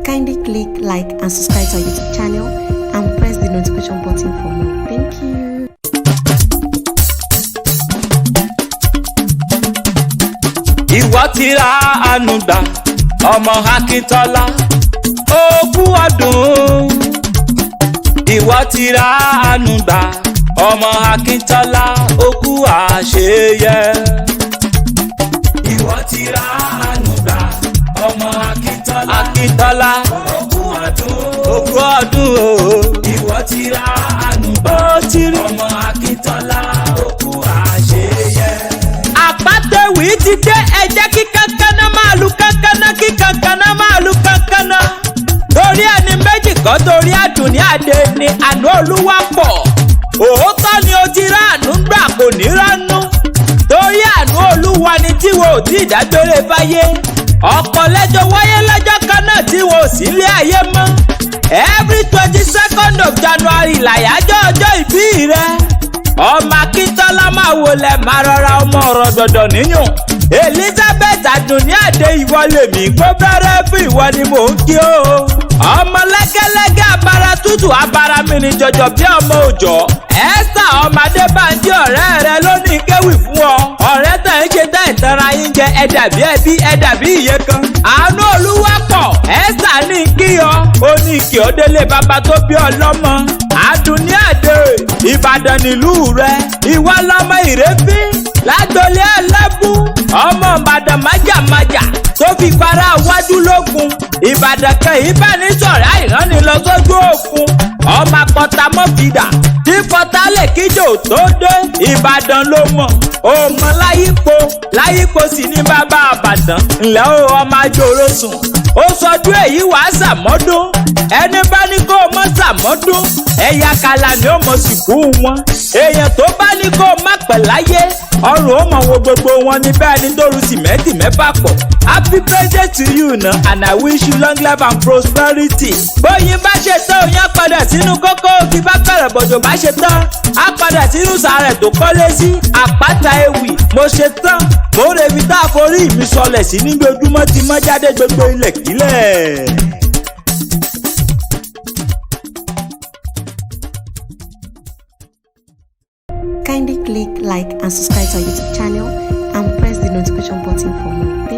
Kindly click like and subscribe to our YouTube channel and press the notification button for more. Thank you. Ìwọ ti ra àánú gbà, ọmọ Akíntọ́lá, ogún ọdún. Ìwọ ti ra àánú gbà, ọmọ Akíntọ́lá, ogún àṣeyẹ. Ìwọ ti ra àánú gbà, ọmọ Akíntọ́lá, Akíntọ́lá, ogún ọdún, ogún ọdún o. Ìwọ ti ra àánú gbà, ọmọ Akíntọ́lá, ogún àṣeyẹ. Àpàtẹ̀wì ti dé, ẹ jẹ́ kí kankana máa lu kankana, kí kankana máa lu kankana. Torí ẹni méjì kan, torí Àdùnní Adé ni àánú Olúwa pọ̀. Òótọ́ ni o ti ráàánú gbà, kò ní ránú. Torí àánú Olúwa ni tí wo ò tí ì dágbére fáyé. Ọ̀pọ̀ lẹ́jọ́ wáyé lọ́jọ́ kan náà tí wo ò sí ilé ayé mọ́. Every 22nd of January làyájọ́ ọjọ́ ìbí rẹ. Ọmọ Akíntọ́lá, máa wọlé, máa rọra, ọmọ ọ̀rọ̀ gbọ̀dọ̀ níyùn. Elizabeth Àdùnní Adé, ìwọ lèmi kó bẹ̀rẹ̀ fún, ìwọ ni mò ń kí o. Ọmọ lẹ́gẹ́lẹ́gẹ́, abara tútù, abara mi ni jọjọ bí ọmọ òjọ́. Esther ọmọ Adébánjí, ọ̀rẹ́ rẹ ló ní kéwì fún ọ. Ọ̀rẹ́ tẹ̀ ń ṣe tẹ̀ ń tanra yín jẹ, ẹ dàbí ẹbí, ẹ dàbí iye kan. Àánú Olúwa pọ̀, Esther ní kí ọ, ó ní kí ọ délé bàbá tó bí ọ lọ́mọ. Àdùnní Adé, Ìbàdàn nílùú rẹ, ìwọ lọmọ ìrẹ́fín lágbólé ẹlẹ́bù, ọmọ Ìbàdàn májàmájà tó fi para wájú lógun. Ìbàdàn kan ìbánisọ̀rọ̀ àìránilọ́gójú òkun, ọmọ akọta mọ́fìdà tí fọtálẹ̀ kíjò tó dé. Ìbàdàn ló mọ̀, ọmọ láyípo láyípo sì ní bàbá Àbàdàn. Ńlẹ́ o, ọmọ ajóró sùn, ó sọdún èyí wàá sàmọ́dún. Ẹni bá ní kó o mọ́ sàmọ́dún, ẹ̀yà kàlà ni ó mọ̀ sìnkú wọn. Èèyàn tó bá ní kó o má pẹ̀ láyé, ọrùn ó mọ̀ wo gbogbo wọn ní bẹ́ẹ̀ ni tó ru sìmẹ́ǹtì mẹ́fà pọ̀. Happy birthday to you na, and I wish you long life and prosperity. Bóyin bá ṣe tán, òyìn á padà sínú kókó. Kí bá bẹ̀rẹ̀ bọ̀jọ̀ bá ṣe tán, á padà sínú sàárẹ̀ tó kọ́lé sí àpáta ewì. Mo ṣe tán, mo rebi tá a forí mi sọlẹ̀ sí ní gbojúmọ́ ti mọ́ jáde gbogbo ilẹ̀ kílẹ̀. Kindly click like and subscribe to our YouTube channel and press the notification button for more.